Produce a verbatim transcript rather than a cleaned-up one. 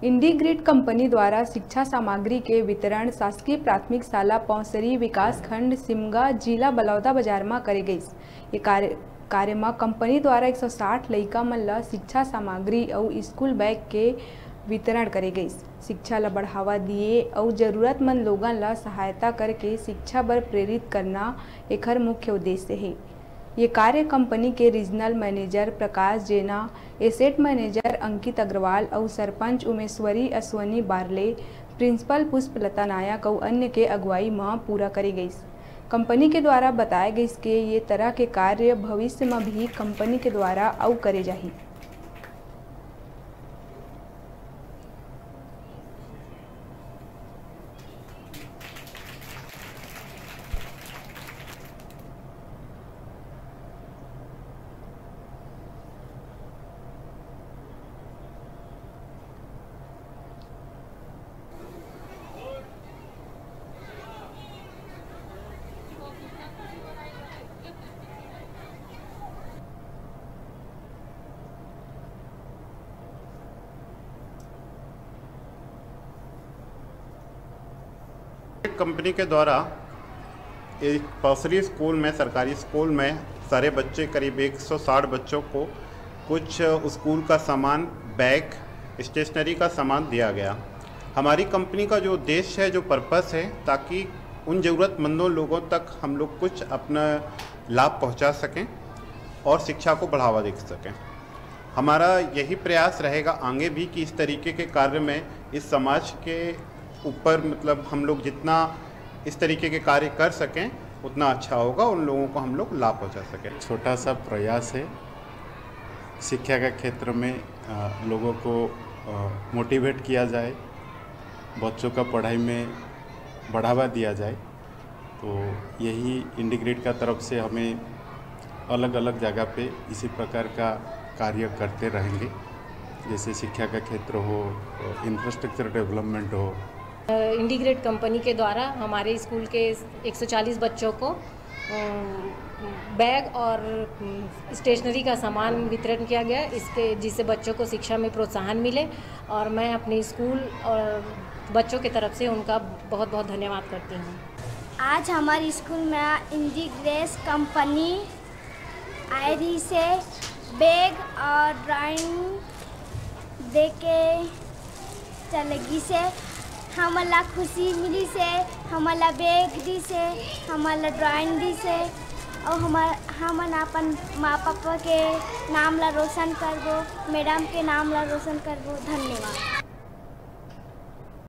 इंडीग्रिड company द्वारा शिक्षा सामग्री के वितरण शासकीय प्राथमिक शाला पौंसरी, विकासखंड सिमगा, जिला बलौदाबाजार म करे गइस। ये कार्य, कार्य म कंपनी द्वारा एक सौ साठ लइका मन ल शिक्षा सामग्री अउ स्कूल बैग के वितरण करे गइस। शिक्षा ल बढ़ावा दिए अउ जरूरतमंद लोगन ल सहायता करके शिक्षा बर प्रेरित करना एखर मुख्य उद्देश्य हे। ये कार्य कंपनी के रीजनल मैनेजर प्रकाश जेना, एसेट मैनेजर अंकित अग्रवाल अउ सरपंच उमेश्वरी अश्वनी बारले, प्रिंसिपल पुष्पलता नायक अउ अन्य के अगुवाई म पूरा करे गइस। कंपनी के द्वारा बताए गइस के ये तरह के कार्य भविष्य म भी कंपनी के द्वारा अउ करे जाही। कंपनी के द्वारा एक पौसरी स्कूल में, सरकारी स्कूल में सारे बच्चे, करीब एक सौ साठ बच्चों को कुछ स्कूल का सामान, बैग, स्टेशनरी का सामान दिया गया। हमारी कंपनी का जो उद्देश्य है, जो पर्पस है, ताकि उन ज़रूरतमंदों लोगों तक हम लोग कुछ अपना लाभ पहुंचा सकें और शिक्षा को बढ़ावा दे सकें। हमारा यही प्रयास रहेगा आगे भी कि इस तरीके के कार्य में इस समाज के ऊपर, मतलब, हम लोग जितना इस तरीके के कार्य कर सकें, उतना अच्छा होगा, उन लोगों को हम लोग लाभ पहुंचा सकें। छोटा सा प्रयास है, शिक्षा के क्षेत्र में, अ, लोगों को, अ, मोटिवेट किया जाए, बच्चों का पढ़ाई में बढ़ावा दिया जाए। तो यही इंडीग्रिड का तरफ से हमें अलग-अलग जगह पे इसी प्रकार का कार्य करते रहेंगे, जैसे शिक्षा का क्षेत्र हो, इंफ्रास्ट्रक्चर डेवलपमेंट हो। अ, इंडीग्रिड कंपनी के द्वारा हमारे स्कूल के एक सौ चालीस बच्चों को, अ, बैग और, अम, स्टेशनरी का सामान वितरण किया गया, इसके, जिससे बच्चों को शिक्षा में प्रोत्साहन मिले। और मैं अपने स्कूल और बच्चों की तरफ से उनका बहुत-बहुत धन्यवाद करती हूँ। आज हमर स्कूल में इंडीग्रिड कंपनी आए रहिस हे, बैग और ड्राइंग देके चले गिस हे। हमन ला खुशी मिलिस हे, हमन ला बैग दिस हे, हमन ला ड्राइंग दिस हे, और हमर, हमन अपन माँ पापा के नाम ला रोशन करबो, मैडम के नाम ला रोशन करबो। धन्यवाद।